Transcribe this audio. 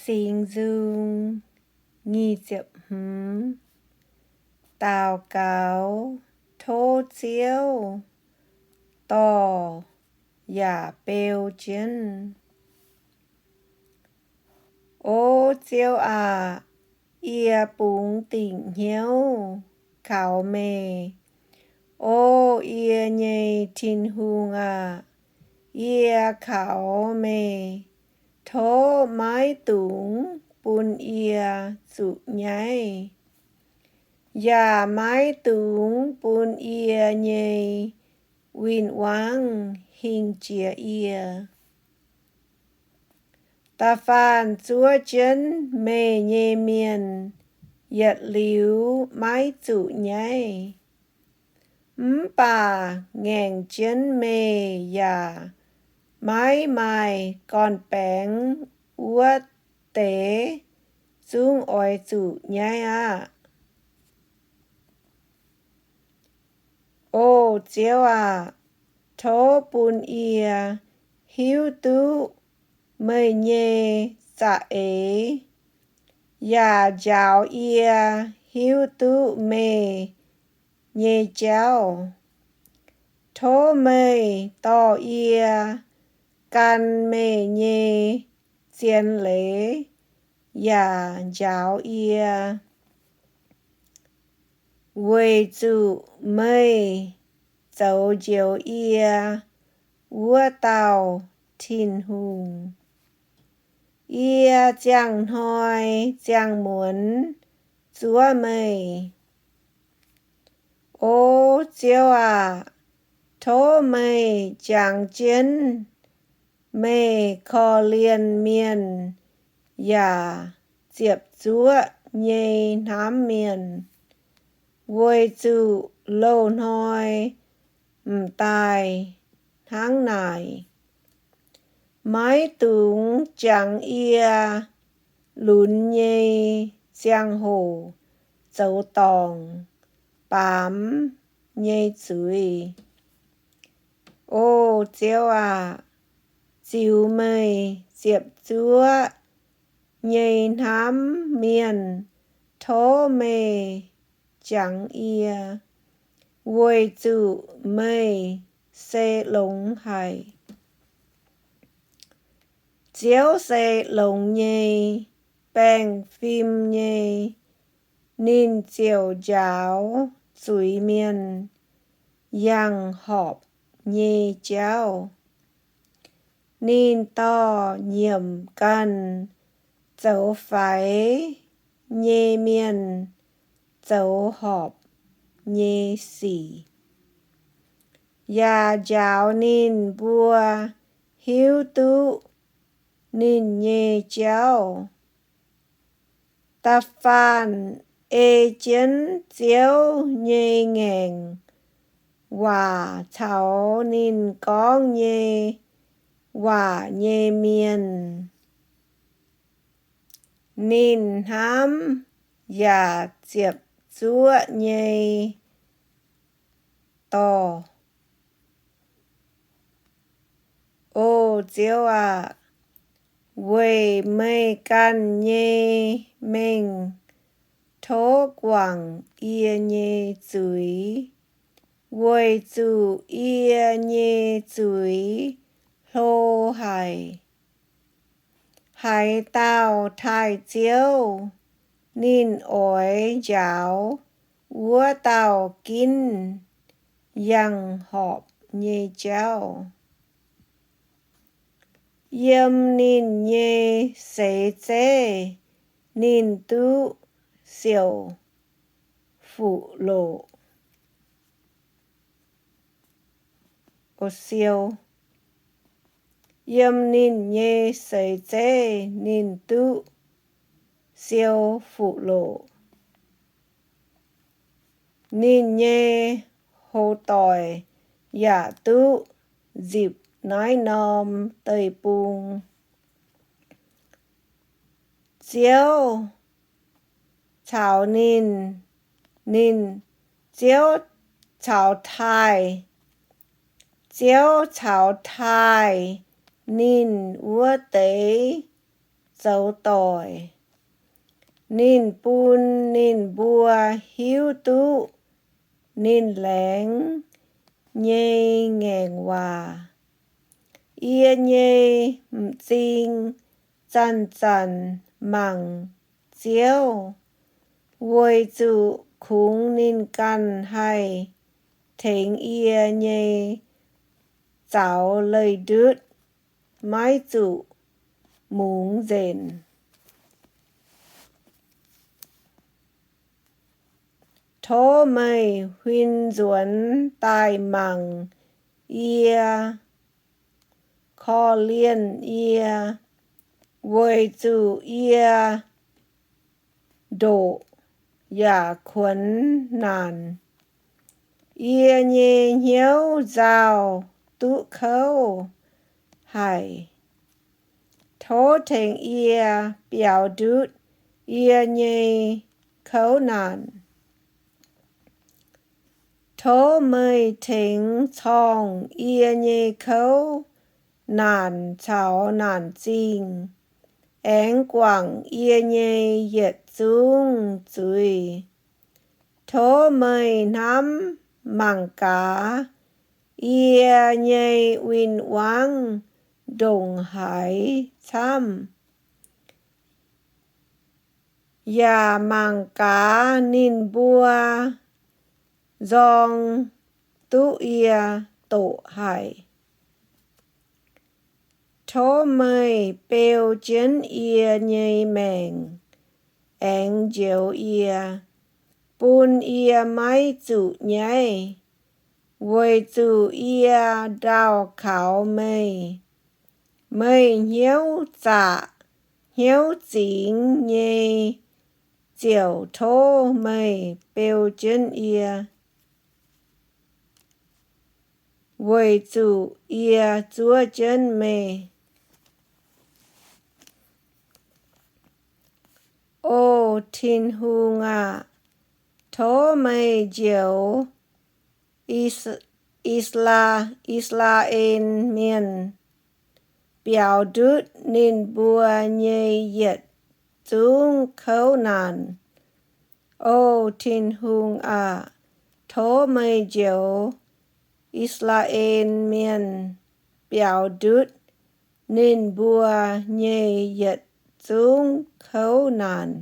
Dingx Nzung. Nyic ziepc hmz. Daux gaux tov Ziouv, dorh yaac beu jienv. O Ziouv aac, yie bungx dingc hnyouv kaux meih. O yie nyei Tin-Hungh aac, yie kaux meih. Tov maiv dungx bun yie zuqc nyaiv, yaac maiv dungx bun yie nyei win-wangv hingh jiex yie. Da'faanh zuov jienv meih nyei mienh yietc liuz maiv zuqc nyaiv. Mv baac ngaengc jienv meih yaac maiv maaih gorn-baengx wuov deix zungv oix zuqc nyaiv aqv. O Ziouv aac, tov bun yie hiuv duqv meih nyei za'eix, yaac njaaux yie hiuv duqv meih nyei jauv. Tov meih dorh yie gan meih nyei zien leiz yaac njaaux yie, weic zuqc meih zoux njoux yie wuov dauh Tin-Hungh. Yie ziangh hnoi ziangh muonz zuov meih. O Ziouv aac, tov meih jangx jienv meih korv-lienh mienh yaac ziepc zuoqv nyei hnamv mienh, weic zuqc loz-hnoi m'daaih hnangv naaic. Maiv dungx jangx yie lunx nyei ziangh hoc zoux dorngc baamz nyei zuiz. O Ziouv aac, ziux meih ziepc zuoqv nyei hnamv mienh, tov meih jangx yie, weic zuqc meih se longx haic. Ziouv se longx nyei, baengh fim nyei. Ninh ziouc njaaux zuiz-mienh yangh horpc nyei jauv. Ninh dorh nyiemc ganh zoux faix nyei mienh zoux horpc nyei sic, yaac njaaux ninh mbuo hiuv duqv ninh nyei jauv. Da'faanh ei jienv Ziouv nyei ngaengc waac caux ninh gorngv nyei waac nyei mienh, ninh hnamv yaac ziepc zuoqv nyei dorh. O Ziouv aac, weic meih ganh nyei mengh tov guangc yie nyei zuiz, weic zuqc yie nyei zuiz hlo haic. Haaix dauh taaih Ziouv, ninh oix njaaux wuov dauh ginv yangh horpc nyei jauv. Yiem ninh nyei seix zeiv ninh duqv siouc fuqv loqc. Siou. Yiem ninh nyei seix zeiv ninh duqv siou fuqv loqc. Ninh nyei hoz doic yaac duqv nzipc naaiv norm deic-bung. Ziouv caux ninh, ninh, Ziouv caux taaih, Ziouv caux taaih ninh wuov deix zoux doic. Ninh bun ninh mbuo hiuv duqv ninh laengz nyei ngaengc waac. Yie nyei m'zing zanc-zanc mangc Ziouv, weic zuqc kungx ninh ganh haih tengx yie nyei zaux leih ndutv, maiv zuqc mungx nzengc. Tov meih huin nzuonx daaih mangc yie, korv-lienh yie, weic zuqc yie ndoqc yaac kuonx naanc. Yie nyei hnyouv nzauh duqv kouv haic. Tov tengx yie biaux ndutv yie nyei kouv naanc. Tov meih tengx corngh yie nyei kouv naanc caux naanc zingh, aengx guangc yie nyei yietc zungv zuiz. Tov meih hnamv mangc gaax yie nyei win-wangv ndongc haaix camv, yaac mangc gaax ninh mbuo nzorng duqv yie doqc haic. Tov meih beu jienv yie nyei maengc aengx njoux yie, bun yie maiv zuqc nyaiv, weic zuqc yie ndaauh kaux meih. Meih hnyouv zaqc hnyouv zingx nyei ziouc tov meih beu jienv yie, weic zuqc yie zuov jienv meih. O Tin-Hungh aah! Tov meih njoux I- Isla- I^saa^laa^en Mienh, biaux ndutv ninh mbuo nyei yietc zungv kouv naanc. O Tin-Hungh aah! Tov meih njoux I^saa^laa^en Mienh, biaux ndutv ninh mbuo nyei yietc zungv kouv naanc.